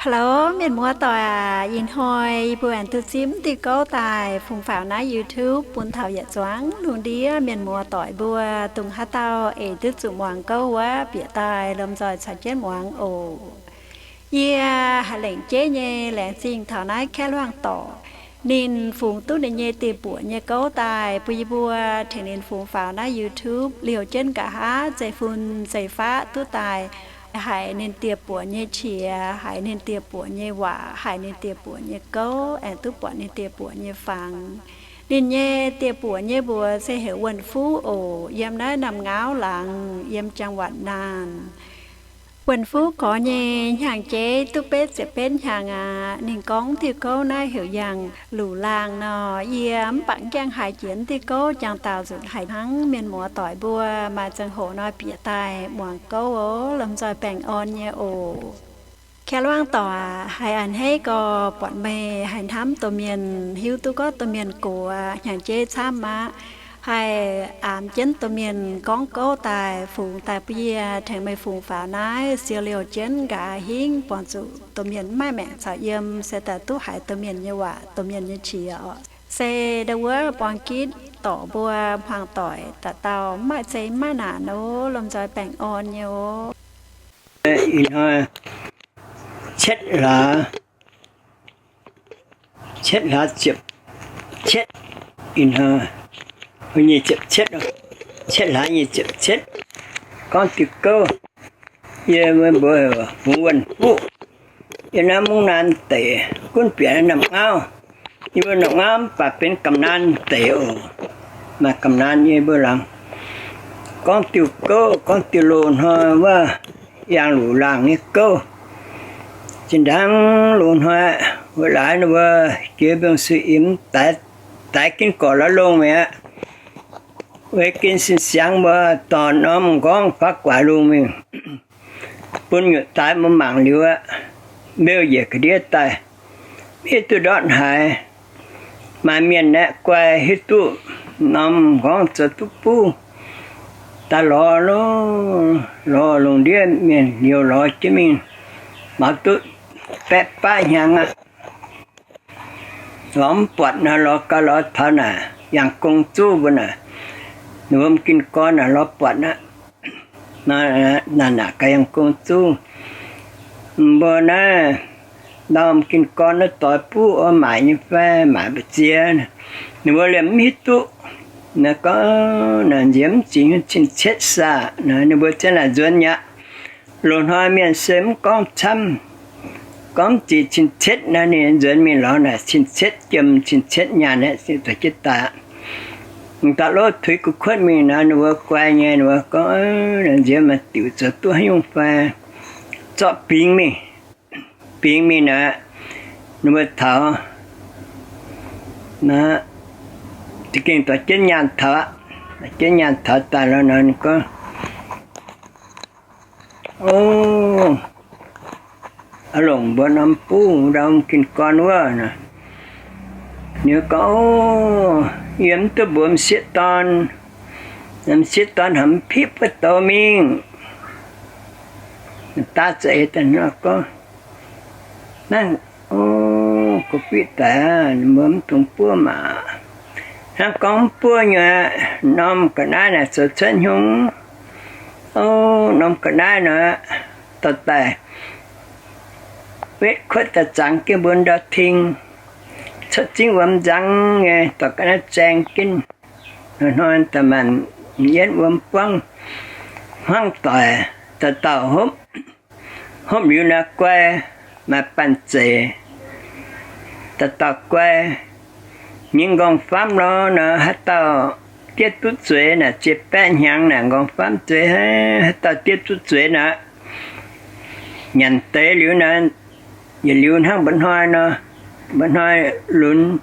Hello, mienh muoz doic aac, ih hnoi yie mbuo aengx duqv zipv diuh gouv daaih fungx faaux naaiv YouTube bun taux yietc zuangx lungh ndiev mienh muoz doic mbuo, dongh haaix dauh eix duqv zuqc muangx gouv wuov, bieqc daaih lomh nzoih caux jienv muangx oc. Yie haih lengc jeiv nyei laengz zingh taux naaiv Kaeqv Luangh Dorc. Ninh fungx duqv ninh nyei dieh buoc nyei gouv daaih bun yie mbuo tengx ninh fungx faaux naaiv YouTube liouh jienv nqa'haav zeiv-fun zeiv-faqv duqv daaih, haiz ninh dieh buoc nyei qiex, haiz ninh dieh buoc nyei waac, haiz ninh dieh buoc nyei gouv, aengx duqv buatc ninh dieh buoc nyei fangx. Ninh nyei dieh buoc nyei mbuox se heuc Wuonh Fuv oc. Yiem naaiv Namh Ngaauv laangz, yiem จังหวัดน่าน. Wuonh Fuv gorx nyei hnyangx-jeiv duqv betv ziepc betv hnyangx aqv. Ninh gorngv diuh gouv naaiv heuc yangh luc laangh nor. Yie mv baac mv gaengh haiz jiex diuh gouv, jangx daauh nzutc haic hnangv. Mienh muoz doic mbuo maaih ziangh hoc nor bieqc daaih muangx gouv oc. Lomh nzoih baengh orn nyei oc. Kaeqv Luangh Dorc aac, haiz a'hneiv gorx buatc meih haih hnamv domh mienh, hiuv duqv gorngv domh mienh gox, hnyangx-jeiv camv aqv. Haih aamx jienv domh mienh gorngv gouv daaih, fungx daaih bun yie tengx meih fungx faaux naaiv siou liouh jienv nqa'haav hingv, buangh zuqc domh mienh mv maaih maengc caux yiem, se daaih duqv haiz domh mienh nyei waac, domh mienh nyei qiex oc. Se ndau wuov buang gitv dorc mbuo hmuangx doic dauh dauh, mv maaih zei mv maaih naanc oc. Lomh nzoih baengh orn nyei oc. Ih hnoi cietv hlaax, cietv hlaax ziepc cietv, ih hnoi nyic ziepc cietv, cietv hlaax nyic ziepc cietv, gorngv diuh gouv. Yie mbuo heuc Fungx Wuonh Fuqv. Yie naaiv Mungv Naan deic, gunv bieqc Namh Ngaauv. Yie mbuo Namh Ngaauv mv baac benx Gamh Naan deic oc. Maaih Gamh Naan yie mbuo laangz. Gorngv diuh gouv, gorngv diuh loz-hnoi wuov, yangh luc laangh nyei gouv. Zinh ndaangv loz-hnoi wuov laaix ninh mbuo jiex mbiungc suiv-imx, daix ginv gorqv lorz longh mi'aqv. Weic gen sin siangx mbuo dorh norm m'nqorngv faqv guaax lungh mingh, bun nyutc daaix mbuo mangc liuz aqv, mbeu njiec ga'ndiev daaih, mv hiuv duqv ndortv haaix. Maaih mienh aeqv, guai hiuv duqv norm m'nqorngv zoux duqv buv, daaih lorz, lorz lungh ndiev mienh liouh lorz jienv mingh, maux duqv baeqv baav hnyangx aqv. Lorz mv buatc nor, lorz gau lorz taux naaic yangh gong zuv mbuo naaic, ninh mbuo m'ginh gorn naaic lorz buatc aqv. Naaic naaic gaax yangh gong zuv, mbuo naaiv ndau m'ginh gorn naaiv doix buv oix maaic nyei fai maaic mbu'ziex? Ninh mbuo liemh mv hiuv duqv. Naaiv gorngv naaic nziex mv zingx cin-cietv saah? Naaic ninh mbuo ziouc naaic nzuonx mi'aqv. Loz-hnoi mienh se mv gorngv camv, gorngv mv zingx cin-cietv naaiv, ninh nzuonx mingh lorz naaic cin-cietv jiem cin-cietv nyaanh aeqv, dorh jienv daaih aqv. M'daaih lov tuix gu'kuotv mingh naaic, ninh mbuo guai nyei, ninh mbuo gorngv, nziex maaih diuc zoux duqv haaix nyungc fai? Zorqv bingx mingh. Bingx mingh naaic, ninh mbuo taux, naaic, za'gengh dorh jienv nyaanh taux aqv. Dorh jienv nyaanh taux daaih lorz nor, ninh gorngv, O, aav longc mbuo norm buv ndau m'ginh gorn wuov. Ninh gorngv, O, yie mv duqv mbuox m'sieqv dorn. M'sieqv dorn hnamv m'pipv buov douz mingh. Daav za'eix daaih nor gorngv, Naaiv, o, gorngv fiqv daic aqv, mbuo mv dungx buov maah. Hnangv gorngv mv buov nyei, norm ga'naaiv naaic zoux cuotv hnyungv. O, norm ga'naaiv nor, dorh daaih wetv kuotv daaih zangx jienv mbuo ndau-ting, cuotv zingv wuom nzang nyei, dorh ga'naaiv zaeng jienv. Hnoi-hnoi daaih maanc yienv wuom buangv, hmuangv doic, dauh dauh hopv. Hopv liuz naaiv guai, maaih banh zeic, dauh dauh guai. Nyei m'nqorngv-famv lorz nor, haaix dauh diev duqv zueiz naaic, ziepc baeqv hnyangx naaic m'nqorngv-famv zueiz, haaix dauh diev duqv zueiz naaic, nyanc deix liuz naaic, yietc liuz hnangv mba'hnoi nor, mba'hnoi lunx,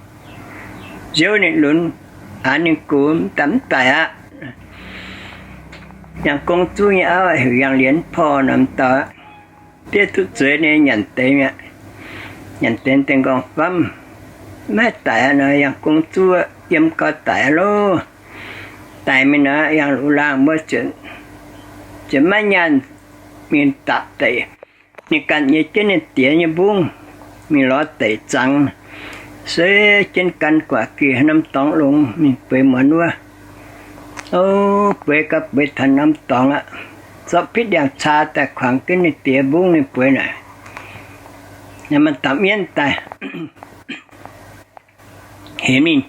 nziouv ninh lunx, aanx ninh gox, mv daaih mv daic aqv. Yangh gong zuv nyei auv heuc Yangh Lienx Porh nor, m'dauh diev duqv zueiz nyei nyanc deix mi'aqv. Nyanc deix deix m'nqorngv-famv, maiv daic aqv nor, yangh gong zuv yiem gau daic aqv loh. Daic mingh nor, yangh luv laangh mbuo ziouc maiv nyaanh mingh dapc deix. Ninh ganh nyei jienv ninh diex nyei mbungv mingh lorz deic zangx, sueih jienv gan guatc gih haaix norm dorngx longx mingh bueix muonz wuov. O, bueix gau bueix taux norm dorngx aqv, zorqv pitv ndiangx-caa daaih kuangx jienv ninh diex mbungv ninh bueix naaic. Maaih dauh mienv daaih hemx ninh,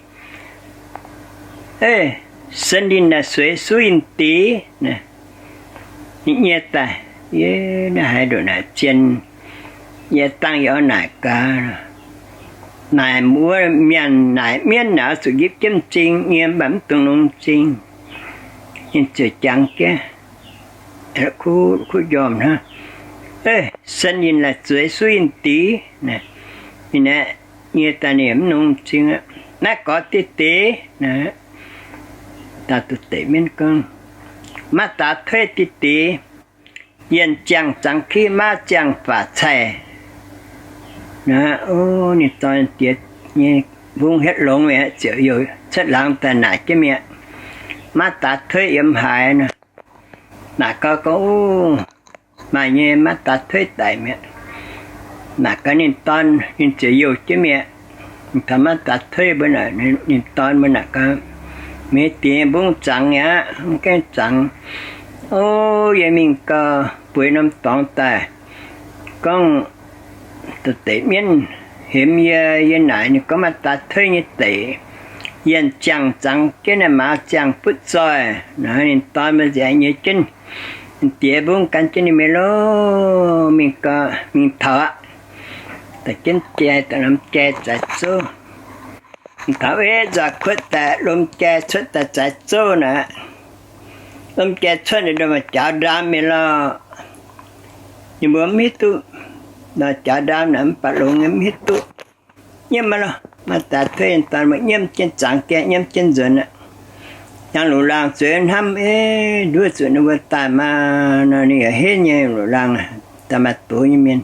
Sen linh naaic sueix suv yinh dix? Ninh nyiev daaih, Yie naaiv haaix ndoqc naaic zien, yie dangh yie oix naaic gaax. Naaic wuov mienh naaic mienv naaic oix zuqc yipv jienv m'zing nyie, mv baac mv dungx longx m'zing. Ninh ziouc jangx jienv, kuv njormh hnangv, Sen linh naaic sueix suv yinh dix? Ninh aeqv, nyiev daaih ninh mv longx m'zing aqv. Naaiv gorx diqv deix, daaih duqv deix mienv gorngv, Maiv daaih tueiv diqv deix, yienh ziangh zangx kiv, maiv ziangh faatv caih. Ninh dorn diex nyei mbungv hietv longx mi'aqv, ziouc youh cuotv laangz daaih naaic jienv mi'aqv. Maiv daaih tueiv yiem haaix nor. Naaic gau gorngv, Maaih nyei, maiv daaih tueiv daic mi'aqv. Naaic gau ninh dorn, ninh ziouc youh jienv mi'aqv. Taux maiv daaih tueiv mbuo naaic, ninh dorn mbuo naaic gau, Meih diex mbungv zangx mi'aqv, mv gaengh zangx. O, yie mingh gau, bueix norm dorngx daaih, gorngv deix mienv hemx yie, yie naaic ninh gorngv maiv daaih tueiv nyei deic, yienh ziangh zangx jienv naaiv maaz ziangh butv zoih. Ninh dorn mbuo nziaauc nyei jienv diex mbungv gan jienv ninh mingh loh, mingh gau, mingh taux aqv. Daaih jienv jai, daaih lomh jai zaaix zouv. Taux wuov nzoih kuotv daaih, lomh jai cuotv daaih zaaix zouv naaic. Lomh jai cuotv ninh ndongc maaih jaux ndaam mingh lorh. Ninh mbuo mv hiuv duqv, jaux ndaam naaic mv baac longx nyei mv hiuv duqv. Nyiemv maah lorh, maaih daaih tueiv dorn mbuo nyiemv jienv zangx gaengh, nyiemv jienv nzuonx aqv. Jangx luqc laangh zueiz hnamv, Ei, nduov zuqc ninh mbuo daaih maah! Nor ninh yaac henv nyei luqc laangh daaih maaih doz nyei mienh.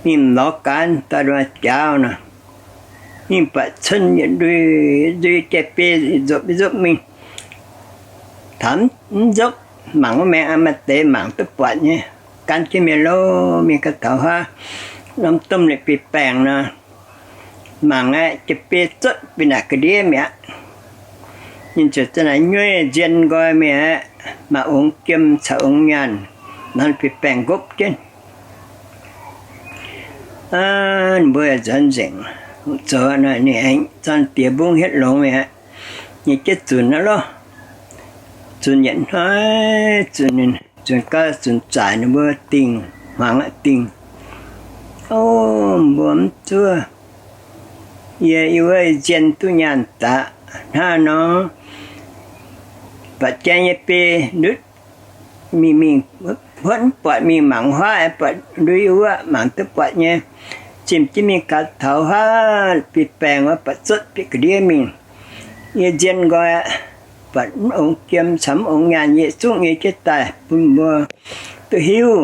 Ninh lorz gaax daaih ndongc maaih jaux nor, ninh buatc cuotv yietc ndui, ndui jai-biei nzopv nzopv mingh. Taux mv nzopv, mangc wuov maengx maaih deix mangc duqv buatc nyei, gan jienv mienh loh, mingh gau taux huaav norm domh liepc bic baengc nor, mangc aqv, jai-biei zotv bieqc naaic ga'ndiev mi'aqv. Ninh ziouc za'naaic nyueiv nzien nqoi mi'aqv, maaih ongx jiem caux ongx nyaanh nor, bic baengh nqopv jienv. Ninh mbuo nzuonx nzengc, zoux ninh aengx zorn diex mbungv hietv longx mi'aqv. Nyei jienv zunc aqv lorh. Zunc yietc hnoi, zunc, zunc gau zunc zaaic ninh mbuo dingh, hmuangx aqv dingh. O, mbuo mv zuov. Yie, yie wuov nzien duqv nyaanh daqc hnangv nor, buatc jai nyei biei ndutv mingh mingh, huotv mv buatc, mingh mangc huaav aengx buatc ndui wuov, mangc duqv buatc nyei, zimh jienv mingh gaux taux huaav bic baengh wuov, buatc zotv bieqc ga'ndiev mingh. Yie nzien nqoi aqv, buatc mv ongx jiem caux mv ongx nyaanh yietc zungv nyei jienv daaih bun mbuo duqv hiuv.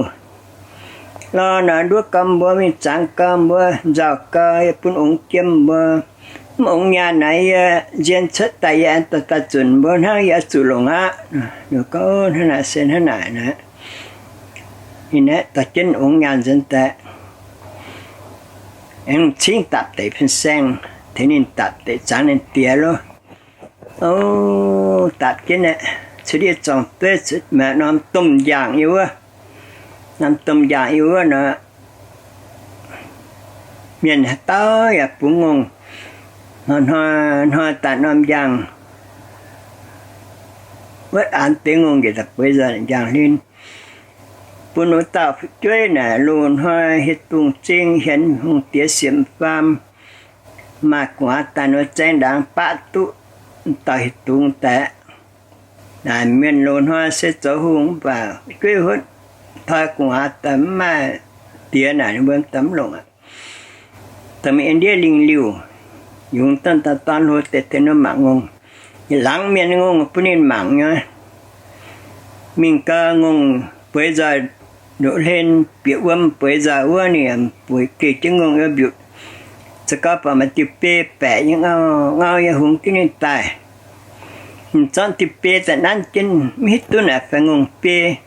Lorh nor nduov gau mbuo mingh zangx gau mbuo, nzauh gau yie bun ongx jiem mbuo. Mv ongx nyaanh naaic yie nzien cuotv daaih yie aengx dorh daaih zunc mbuo hnangv, yie oix zuqc longc aqv. Ninh gorngv, Hnangv naaic se hnangv naaic naaic. Ninh aeqv, dorh jienv ongx nyaanh nzuonx daaih, aengx cingv dapc deix fin-saeng, tengx ninh dapc deix zangx ninh diex loh. O, dapc jienv aeqv, cuotv ndiev zorng dueiv, maaih norm domh njaangc yie wuov. Norm domh njaangc yie wuov nor, mienh haaix dauh yaac bungx ngongh. Hnoi-hnoi, hnoi daaih norm njaangc wuov aanx deix ngongh njiec daaih bueix nzengc njaangc hlen. Bun wuov dauh fu'jueiv naaic loz-hnoi hieh dungz zing hienx hungh diex siemx faam, maaih gu'nguaaz daaih nor zaeng ndaangc baqv duqv dauh hieh dungz daaih. Naaic mienh loz-hnoi se zoux hungh mv baac fu'jueiv huotv toi gu'nguaaz daaih mv maaih diex naaic ninh mbuo daaih mv longc aqv. Daaih mingh ndiev lingh liuh, yungz daaih dorn hlo deix tengx ninh mangc ngongh. Yietc laangz mienh ngongh bun ninh mangc nyei. Mingh gau ngongh bueix nzoih ndoqv hlen, bieqc wuom bueix nzoih wuov, ninh bueix geh jienv ngongh yaac mbiutc. Za'gau baac maaih diuh biei baeqc nyei ngau, ngau yaac hungx jienv ninh daaih. Ninh zorqv diuh biei daaih nanv jienv, mv hiuv duqv naaic fai ngongh biei.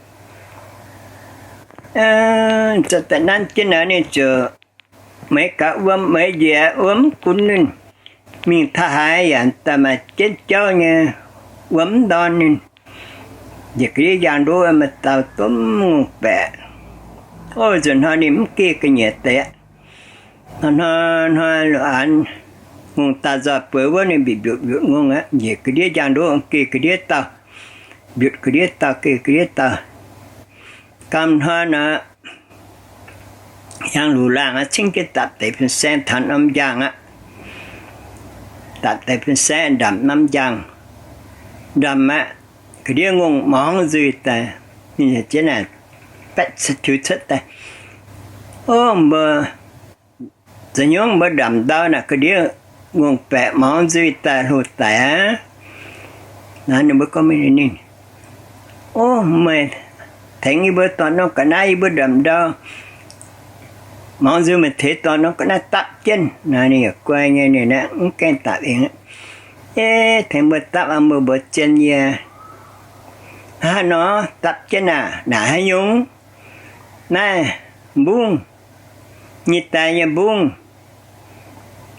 Daaih nanv jienv naaic ninh ziouc meix gaax wuom, meix njiec wuom mv gunv ninh. Mingh taux haaix yaac daaih maaih jienv jauv nyei wuom mv ndorn ninh. Njiec ga'ndiev njang ndoqv maaih dauh domh ngongh baeqc. Ov, nzunc hnoi ninh mv geh ga'nyiec deix aqv. Hnoi hnoi hnoi lungh aanx ngongh daaih nzoih bueix wuov ninh mbiutc mbiutc mbiutc ngongh aqv. Njiec ga'ndiev njang ndoqv geh ga'ndiev dauh, mbiutc ga'ndiev dauh, geh ga'ndiev dauh. Gamh hnoi nor, yangh luc laangh aqv, cingv jienv dapc deix fin-saeng taux norm njang aqv. Dapc deix fin-saeng ndamc norm njang. Ndamc aqv, ga'ndiev ngongh morngv nzuih daaih, ninh ziouc jienv naaic baeqv tiux cuotv daaih, Ov, mbuo za'nyungc mbuo ndamc ndau naaic ga'ndiev ngongh baeqc morngv nzuih daaih hlo daic aqv. Naaiv ninh mbuo gorngv mingh ninh, Ov, meih tengx yie mbuo dorh norm ga'naaiv yie mbuo ndamc ndau morngv nzuih, meih tengx dorh norm ga'naaiv dapv jienv. Naaiv ninh yaac guai nyei, ninh aeqv, mv gaengh dapc eng. Ov, tengx mbuo dapv aqv, mbuo mbuox zien yie. Hnangv haaix nor dapv jienv aac? Naaic haaix nyungc? Naaiv mbungv, nyei daix nyei mbungv.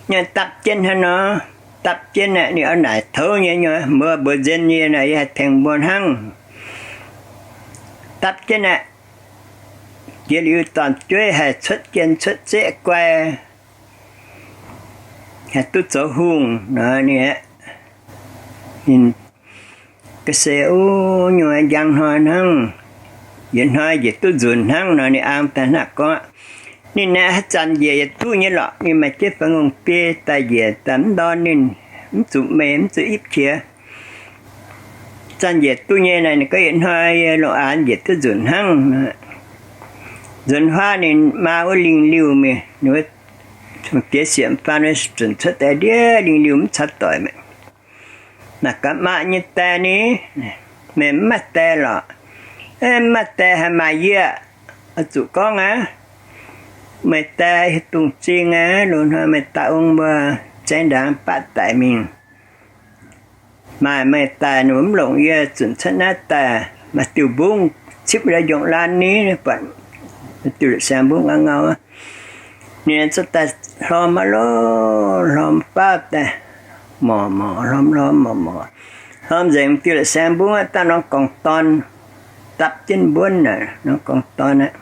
Naaiv dapv jienv hnangv nor, dapv jienv aeqv, ninh oix naaic touv nyei nyei, mbuo mbuox nzien nyei naaic, yie haih tengx mbuo hnangv. Dapv jienv aeqv, jiex liuz dorn-jueiv haih cuotv jien cuotv zeqv guai, haih duqv zoux hungh nor. Ninh aeqv, ninh ga'sie, Ov, nyungc njang hnoi hnangv, yietc hnoi njiec duqv nzunc hnangv nor. Ninh ang daaih hnangv gorngv, Ninh naaiv haaix zanc njiec yietc duqv nyei lorqc. Ninh maaih jienv faaux ngongh biei daaih njiec daaih mv ndorn ninh, mv zuqc meih mv zuqc ipv qiex. Zanc njiec duqv nyei naaic, ninh gorngv yietc hnoi yie longc aanx njiec duqv nzunc hnangv. Nzuonx huaav ninh maa wuov lingh liuh mingh, ninh wuov jiex siepv-faan zunc cuotv daaih ndiev lingh liuh mv caux doic maah. Naaic gaax, Maa nyei die ni, meih mv maaih die lorqc? Mv maaih die haaix maaih yie, oix zuqc gorngv aqv. Meih die hieh dungz zingh aqv. Loz-hnoi meih daaih ong mbuo zaeng ndaangc baqv daic mingh. Maaih meih daaih ninh mv longc yie zunc cuotv naaiv daaih. Maaih diuh mbungv cipv njongc laanh ni, buatc diuh la'siangx mbungv ngau ngau. Ninh cuotv daaih hlorm aqv loh, hlorm faauv daaih, morc morc hlorm hlorm morc morc. Hlorm nzengc diuh la'siangx mbungv aqv, daaih norm gorngv dorn dapv jienv mbuonv naaic, norm gorngv dorn aqv.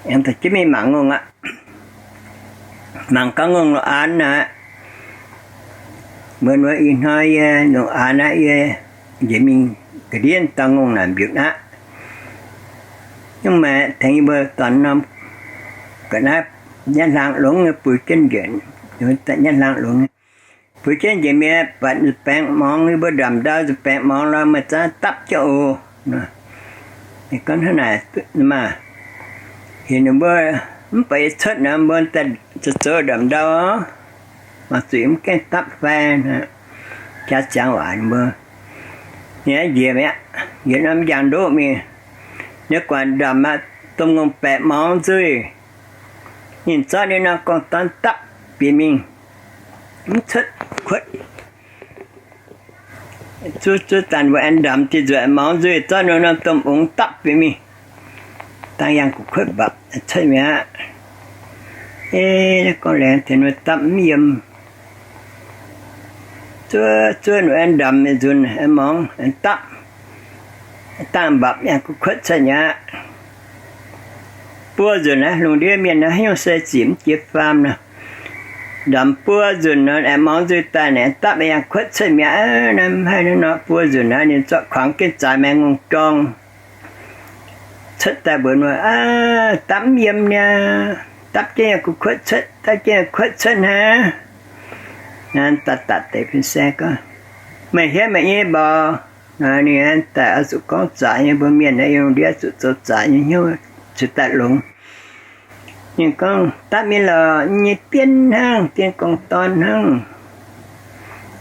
Aengx daaih jienv mingh mangc ngongh aqv. Mangc gaax ngongh longc aanx aqv. Mbuo wuov ih hnoi yie longc aanx aqv, yie njiec mingh ga'ndiev dauh ngongh naaic mbiutc aqv. Nyungc maengx tengx yie mbuo dorh norm ga'naaiv nyatv hlang longx nyei, buix jienv njiec, nyatv hlang longx nyei, buix jienv njiec mienh buatc nza'baengx morngx, yie mbuo ndamc ndau nza'baengx morngx lorz meih zungv dapv jienv oc. Ninh gorngv hnangv naaic maah. Heuc ninh mbuo mv baac yie cuotv nor, mbuo daaih zoux ndamc ndau, mangc zuqc yie mv gaengh dapv fai. Jaax ziangx waac ninh mbuo, ninh njiec mi'aqv, njiec norm njang ndoqv mingh. Ninh guangc ndamc aqv, domh ngongh baeqc morngx nzuih. Ninh zorqv ninh norm gorngv dorn dapv bieqc mingh, mv cuotv kuotv. Zuov zuov zanc mbuo aengx ndamc, tin nzuonx morngx nzuih zorqv ninh norm domh ongx dapv bieqc mingh. Dangh yangh gu'kuotv mbapc cuotv mi'aqv. Ei, gorngv laengz tengx mbuo dapv mv yiem. Zuov zuov ninh aengx ndamc, nzunc aengx morngx aengx dapv, dangh mbapc yangh gu'kuotv cuotv mi'aqv. Buo nzunc naaiv lungh ndiev mienh naaiv haaix nyungc se zic mv jiex faam nor. Ndamc buo nzunc nor, aengx morngx nzuih daaih naaic dapv yangh kuotv cuotv mi'aqv. Naaiv mv haih naaiv nor, buo nzunc naaiv ninh zorqv kuangx jienv zaaix maengx ngongh jorng cuotv daaih mbuox ninh, Aav, dapv mv yiem niaa. Dapv jienv yangh gu'kuotv cuotv, dapv jienv yangh kuotv cuotv hnangv. Naaiv daaih dapv deix fin-saeng gorngv, Meih hietv meih nyei mborqc. Ninh daaih oix zuqc gorngv zaaix nyei, mbuo mienh naaiv yiem lungh ndiev zuqc zoux zaaix nyei hnyouv, zuqc daaih longx. Ninh gorngv, Dapv mingh lorqc, nyei bien hnangv, bien gorngv dorn hnangv.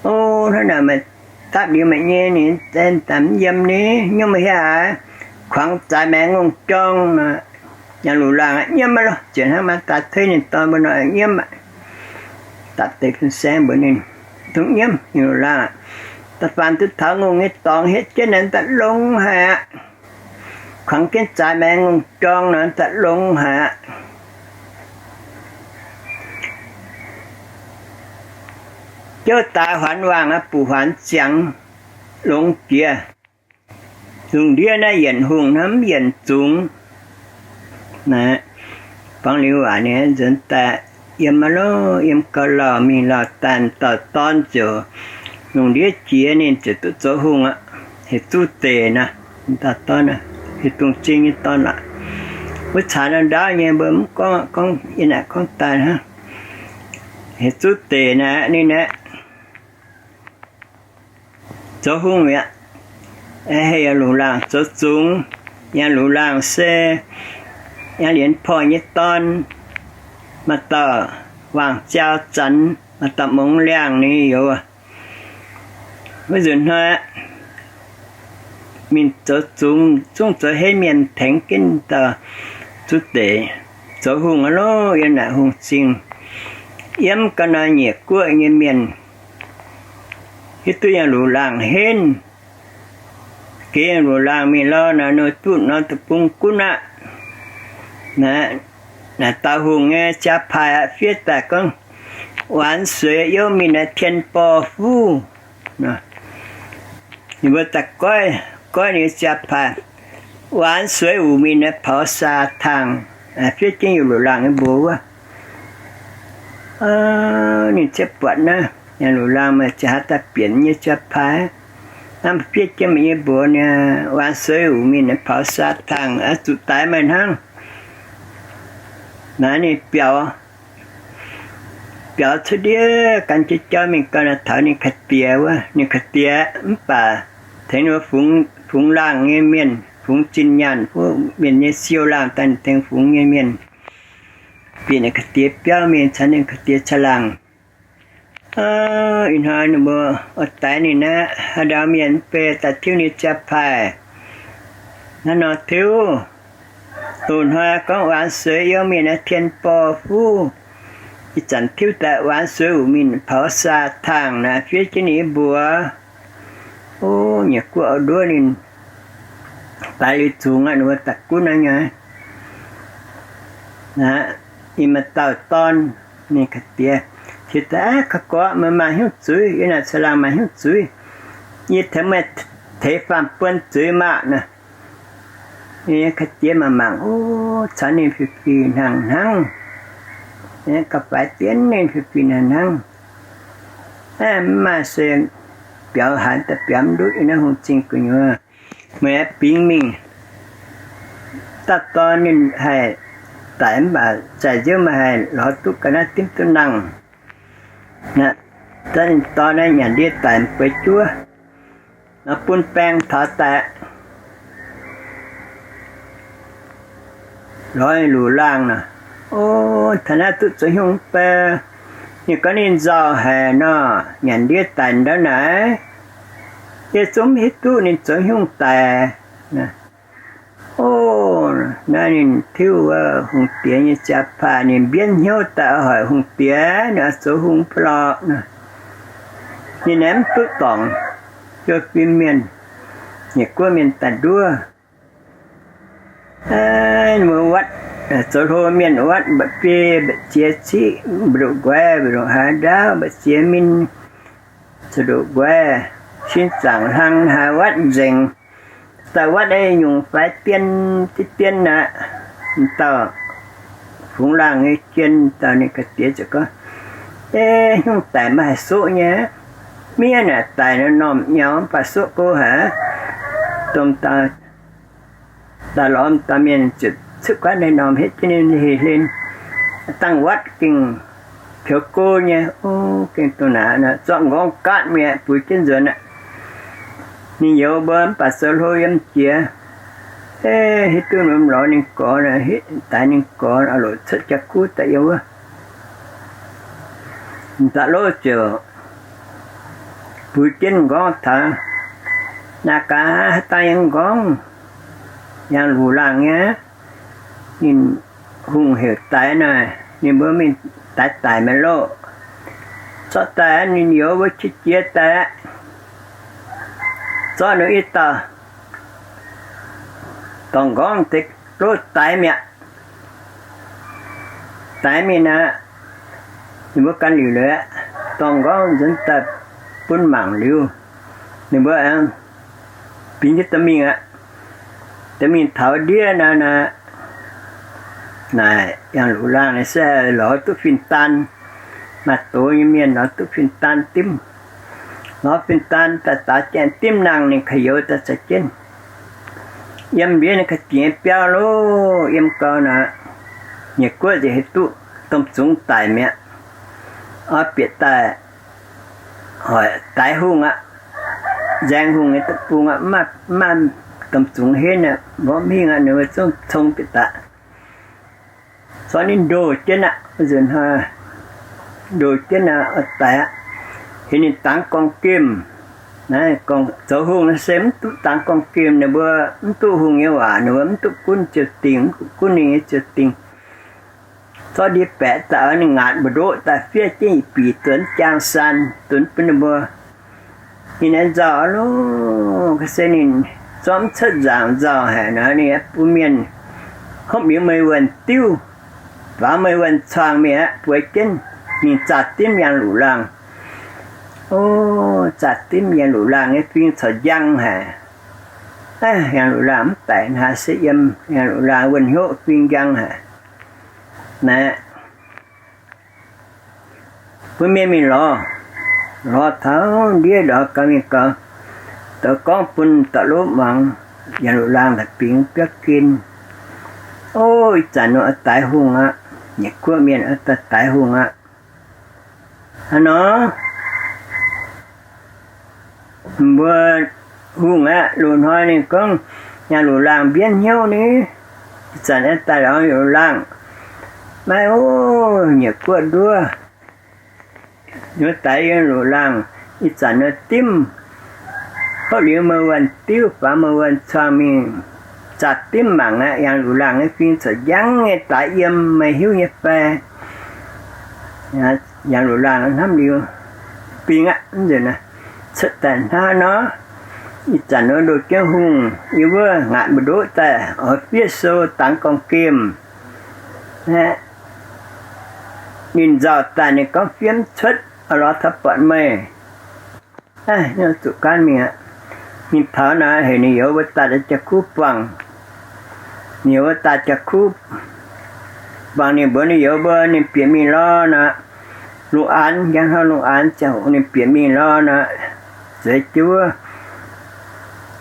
O, hnangv naaic meih dapv liuz meih nyei, ninh daaih mv yiem ni, nyungc meih hietv aac, kuangx zaaix maengx ngongh jorng nor. Yangh luc laangh aqv, nyiemv aqv loh, ziouc hnangv maa daaih tei ninh dorn mbuo nor, nyiemv aqv. Dapv deix fin-saeng mbuox ninh, Dongh nyiemv, yangh luc laangh aqv. Da'faanh duqv taux ngongh nyei dorngx hietv jienv naaic, daaih longx haic aqv. kuangx jienv zaaix maengx lungh jorng nor, daaih longx haic aqv. Jouv daaix huaanx waangc aqv, buqc huaanx ziangx longx jiex. Lungh ndiev naaiv yienc hungh hnamv yienc zungx. Naaiv, buangv liuz waac ninh nzuonx daaih yiem aqv loh, yiem gauh lauh mingh lauh daaih, dauh dorn ziouc lungh ndiev jiex ninh ziouc duqv zoux hungh aqv. Heuc Zuv Deic nor, dauh dorn, heuc Dongh Zing nyei dorn aqv. Wuov caux nor ndaauv nyei mbuo mv gorngv, gorngv yie naaic gorngv daaih hnangv. Heuc Zuv Deic naaiv ninh aeqv, zoux hungh mi'aqv. Heh, yangh luc laangh zoux zungx, yangh luc laangh se yangh lienz porh nyei dorn, maaih dauh waangh ziau zanx, maaih dauh mongx liangh ninh youz. Wuov nzunc hnoi mingh zoux zungx, zungv zoux henv mienh tengx jienv dauh Zuv Deic zoux hungh aqv loh. Yiem naaic hungh zingh, yiem ga'naaiv nyiec guoqv nyei mienh hiuv duqv yangh luc laangh henv. Geh yangh luc laangh mingh lorh naaic, ninh duqv norm deic-bung gunv aqv. Naaic dauh hungh nyei jaa-paaix aqv, fiev daaih gorngv, Waanx sueix youv mingh naaiv tien borh fuv. Ninh mbuo daaih goiv, goiv ninh nyei jaa-paaix, Waanx sueix wuc mingh naaiv paux saa tangh. Fiev jienv yangh luc laangh nyei mbuox wuov. Ninh ziouc buatc naaiv yangh luc laangh maaih ziex hlaax daaih bienc nyei jaa-paaix, hnamv fiev jienv meih nyei mbuox niaa, Waanx sueix wuc mingh naaiv paux saa tangh, zuqc daix meih hnangv. Naaiv ninh biaux, biaux cuotv ndiev gan jienv jauv mingh gau naaic taux ninh ga'diex wuov. Ninh ga'diex mv baac tengx ninh mbuo fungx laangh nyei mienh, fungx zinh nyaanh, mienh nyei siou laangh daaih tengx fungx nyei mienh bieqc ninh ga'diex biauv mingh caux ninh ga'diex caangh laangh. Ih hnoi ninh mbuo oix daix ninh aqv. Haaix ndau mienh mv bei daaih tiuv ninh jaa-paaih. Naaiv nor tiuv, doh hnoi gorngv Waanx sueix youv mingh naaiv tien borh fuv. Ih zanc tiuv daaih Waanx sueix wuc mingh paux saa tangh naaiv fiev jienv ninh mbuox. O, nyiec guoqv auv-nduov ninh daaih liuz zungx aqv, ninh mbuo daaih gunv aqv nyei. Ih maaih dauh dorn, ninh ga'diex, Cingx daaih aqv, ga'gorqv meih maaih hnyouv zuiz, yie naaic caangh laangh maaih hnyouv zuiz. Yie tengx meih teix faam-buon zuiz maah naaic. Ninh ga'diex mangc mangc, o, caux ninh fih fih hnangv hnangv. Gauh faix dien ninh fih fih hnangv hnangv. Mv maaih se biaux haaix daaih biaux mv ndutv naaiv hungh zingh gu'nyuoz. Meih aeqv, bingx mingh. Dauh dorn ninh haih daic mv baac zaaih nziouv meih haih lorz duqv ga'naaiv dimv duqv nangh. Naaiv, ninh dorn naaiv nyanc ndiev daic bueix juov, nor bun baeng taux daaih lorz luc laangh nor. O, taux naaiv duqv zoux hnyungv mv bei. Ninh gorngv ninh nzauh haic nor, nyanc ndiev daic ndau naaic, yie zungv mv hiuv duqv ninh zoux hnyungv daic. O, naaiv ninh tiuv wuov hungh diex nyei jaa-paaih, ninh mbienv hnyouv daaih oix hoic hungh diex, ninh oix zoux hungh mv lorqc. Ninh aeqv, mv duqv dorngc, yie fim mienh, nyiec guoqv mienh daaih nduov. Mbuo watv, zoux hlo mienh watv mba'biei mba'ziex ciqv, mba'ndoqv nquaix, mba'ndoqv haaix ndaauv, mba'ziex min, zuqc ndoqv nquaix, sin zaangc hlang haaix watv nzengc. Daaih watv nyungc faix dien, dien dien aqv. Dauh fungx laangh nyei jien, dauh ninh ga'diex ziouc gorngv, E, hnyungv daic maiv haih soqv nyei. Miev naaic daic nor normh nyaux, mv baac soqv go haic. Domh dauh, dauh lorz dauh mienh ziouc cuotv guaatv ninh normh hietv jienv ninh heh hlen. Dangh watv gengh pioux go nyei, o, gengh dongh naaic, zorqv nqorngv gaatv mi'aqv, buix jienv nzuonx aqv. Ninh youz mbuo mv baac zoux hlo yiem jiex. E, hiuv duqv lorz ninh gorx, daix ninh gorx, oix loc cuotv jaa-kuv daaih yiem wuov. M'daaih lov ziouc buix jienv nqorngv taux. Naaic gaax, haaix dauh yangh nqorngv, yangh luc laangh nyei. Ninh hungh heuc daix naaic, ninh mbuo mingh daix daic maah loh. Zorqv daaih, ninh youz mbuo qiex jiez daaih aqv. Zorqv ninh i dauh, dorngc nqorngv deix loz daix mi'aqv. Daix mingh aqv, ninh mbuo gan liuc liuz aqv, dorngc nqorngv nzuonx daaih bun mangc liuz, ninh mbuo aengx bingx jienv dorh mingh aqv. Dorh mingh taux ndiev naaiv, naaic Yangh Luqc Laangh naaiv se lorz duqv fin-daan, maaih doz nyei mienh lorz duqv fin-daan dimv, lorz fin-daan daaih daaux jienv dimv nangh, ninh ka'youz daaih caux jienv yiem ndiev naaiv ga'diex biauv loh, yiem gau naaic, nyiec guoqv nzengc haaix duqv domh zungx daic mi'aqv. Oix bieqc daaih hoic daix hungh aqv, nzaeng hungh nyei deic-bung aqv, mv maaih domh zungx henv aqv, mborqv mingh aqv, ninh mbuo zungv cong bieqc daaih. Zorqv ninh ndoh jienv aqv, nzunc hnoi ndoh jienv aqv, oix daic aqv, heuc ninh dangx gorngv gemh. Naaiv gorngv zoux hungh naaiv se mv duqv dangx gorngv gemh, ninh mbuo mv duqv hungh nyei waac, ninh mbuo mv duqv gunv ziouc dingh, mv duqv gunv ninh nyei ziouc dingh. Zorqv ndie-baeqc daaih oix ninh ngaatc mbu'ndoqv daaih fiev jienv yietc bic duonx jaang saan duonx bun ninh mbuo. Ninh aengx nzauh loh, ga'sie ninh zorqv mv cuotv nzaangc nzauh haic nor, ninh bun mienh hopv liuz meih wuonh diuv, faaux meih wuonh cuangh mingh aqv, bueix jienv mingh zaah dimv Yangh Luqc Laangh. O, zaah dimv Yangh Luqc Laangh nyei fing corc njang haic. Yangh Luqc Laangh mv daic hnangv se yiem Yangh Luqc Laangh wuonh hnyouv fing njang haic. Naaiv bun mienh mingh lorz, lorz taux ndiev lorz gau mingh gau, douz gorngv bun dorh lov muangx, Yangh Luqc Laangh daaih bingx biauv gen. O, ih zanc nor oix daix hungh aqv, nyiec guoqv mienh oix daaih daix hungh aqv. Hnangv nor, mbuo hungh aqv, loz-hnoi ninh gorngv Yangh Luqc Laangh mbienv hnyouv ni, ih zanc aengx daaih lorz Yangh Luqc Laangh. Maiv o, nyiec guoqv nduov, nor daix Yangh Luqc Laangh, ih zanc nor dimv, hopv liuz meih wuonh diuv, faaux meih wuonh cuangh mingh, zaah dimv mangc aqv, Yangh Luqc Laangh nyei fing corc njang nyei daaih yiem, meih hiuv nyei fai? Yangh Luqc Laangh hnamv liuz, bingx aqv, cuotv daaih hnangv nor, ih zanc nor ndoh jienv hungh, yie wuov ngaatc mbu'ndoqv daaih oix fiev sou dangx gorngv gemh. Ninh nzauh daaih ninh gorngv fiev mv cuotv, oix lorz taux buatc meih. Zuqc gaanv mingh aqv. Ninh taux naaic heuc ninh youz mbuo daaih jaa-kuv buangh. Ninh youz mbuo daaih jaa-kuv buangh, ninh mbuox ninh youz mbuo ninh bieqc mingh lorz naaic, lungh aanx, njang hnoi lungh aanx ziangh hoc ninh bieqc mingh lorz naaic, zueiz jienv wuov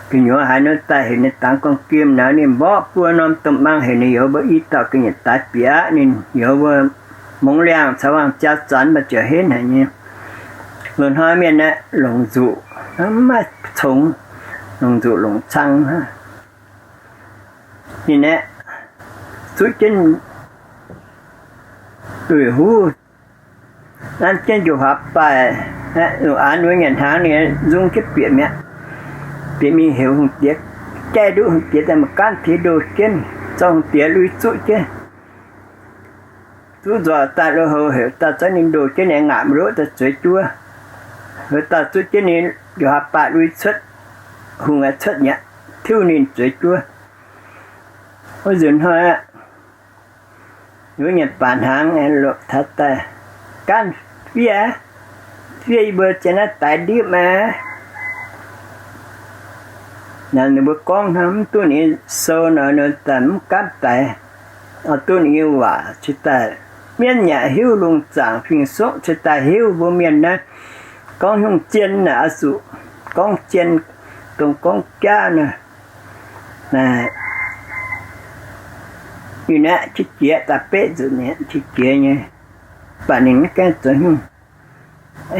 gu'nyuoz haaix nor daaih heuc ninh dangx gorngv gemh naaic, ninh mborqv buo norm domh maang heuc ninh youz mbuo i dauh ga'nyiec daaih bieqc aqv. Ninh youz mbuo mongx liangh caux waangh jaa zanx maaih ziouc henv haic nyei. Loz-hnoi mienh aeqv, longc nzuqc hnangv, mv maaih congx, longc nzuqc longc cang hnangv. Ninh aeqv, zuqv jienv duih huv, nanv jienv njoux huaax baaih, lungh aanx wuov nyanc hnaangx ninh nzung jienv bieqc mi'aqv. Bieqc mingh heuc hungh diex, jaiv nduqv hungh diex daaih, maiv gaanv tiex ndoh jienv, zorqv hungh diex lui zuqv jienv. Zuqv nzoih daaih lui-houx heuc daaih zorqv ninh ndoh jienv, ninh ngaatc mbu'ndoqv daaih zueiz juov. Heuc daaih zuqv jienv ninh njoux huaax baaih lui cuotv, hungh aeqv cuotv mi'aqv, tiuv ninh zueiz juov. Wuov nzunc hnoi aqv, wuov nyanc baac hnaangx lopc taux daaih, gaanv fiev, fiev yie mbuo zien naaiv daix ndipv aqv. Naaic ninh mbuo gorngv hnangv, mv duqv ninh sou nor, ninh daaih mv gaanv daix. Oix duqv ninh nyei waac cingx daaih, mienv yaac hiuv, lungh zaangc fing-suqv cingx daaih hiuv. Mbuo mienh naaiv gorngv nyungc zien naaic oix zuqc gorngv zien, dongh gorngv jaav naaic. Naaic, ninh aeqv, qiex jiez daaih beqv nzunc, qiex jiez nyei, mv baac ninh mv gaengh zoux nyungc.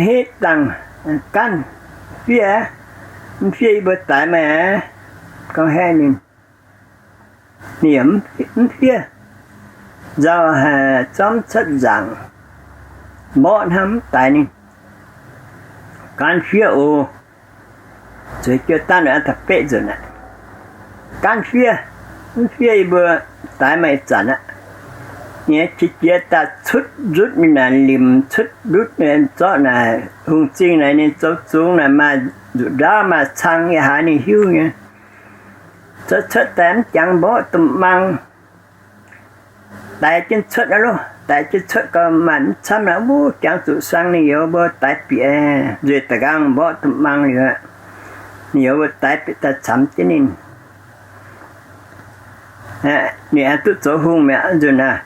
Hitv dangh, gaanv fiev, mv fiev yie mbuo daix meih aqv. Gorngv haeqv ninh, ninh yaac mv fiev. Nzauh haic, zorqv mv cuotv nzaangc, mborqv hnangv mv daix ninh. Gaanv fiev oc. Zueiz jienv dangh naaic taux beqv nzunc aqv. Gaanv fiev, mv fiev yie mbuo daix meih ih zanc aqv. Ninh qiex jiez daaih cutv nzutv ninh naaic, limc cutv nzutv ninh, zorqv naaic hungh zingh naaic ninh zoux zungx naaic maaih nzuqc ndaauv maaih cang, yaac haiz ninh hiuv nyei. Cuotv cuotv daaih mv jangx mborqv domh mang, daix jienv cuotv aqv loh. Daix jienv cuotv gau maaih mv camv aqv, wuov jangx zuqc suang ninh youz mbuo daix bieqc, nzueic da'nqaang mborqv domh mang liuz aqv. Ninh youz mbuo daix bieqc daaih camx jienv ninh. Ninh aengx duqv zoux hungh mi'aqv nzunc naaiv.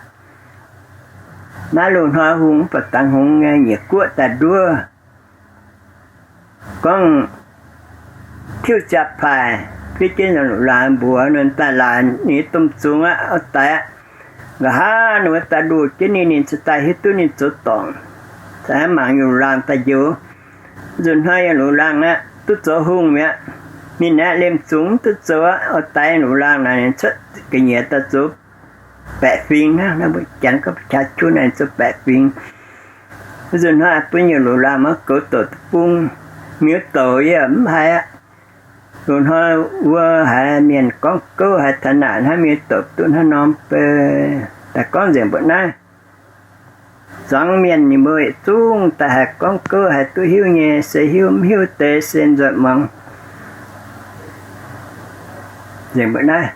Naaiv loz-hnoi hungh mv baac dangx hngongx nyei nyiec guoqv daaih nduov. Gorngv tiuv ziapc paaic fiev jienv lungh laangz mbuox ninh daaih laaic ninh nyei domh zungx aqv, oix daix aqv. Nqa'haav ninh mbuo daaih nduqc jienv ninh, ninh cingx daaih hiuv duqv ninh zoux dorngc, cingx mangc nyungc laangz daaih njoux. Nzunc hnoi yiem lungh laangz aqv, duqv zoux hungh mi'aqv. Ninh aeqv, liemh zungx mv duqv zoux aqv. Oix daix lungh laangz naaic, ninh cuotv ga'nyiec daaih zoux baeqc fingx hnangv, mbuo Janx gorngv ประชาชน naaic, zoux baeqc fingx. Nzunc hnoi bun nyungc lungh laangz maiv goux douc deic-bung, miuz douc yie mv haiz aqv. Loz-hnoi wuov haiz mienh gorngv gouv haiz taux naaic hnangv, miuz douc duqv hnangv norm beiv. Daaih gorngv nzengc mbuoqc naaiv, zuangx mienh ninh mbuo yietc zungv daaih haih gorngv gouv, haih duqv hiuv nyei, se hiuv mv hiuv deix se nzuonx muangx. Nzengc mbuoqc naaiv,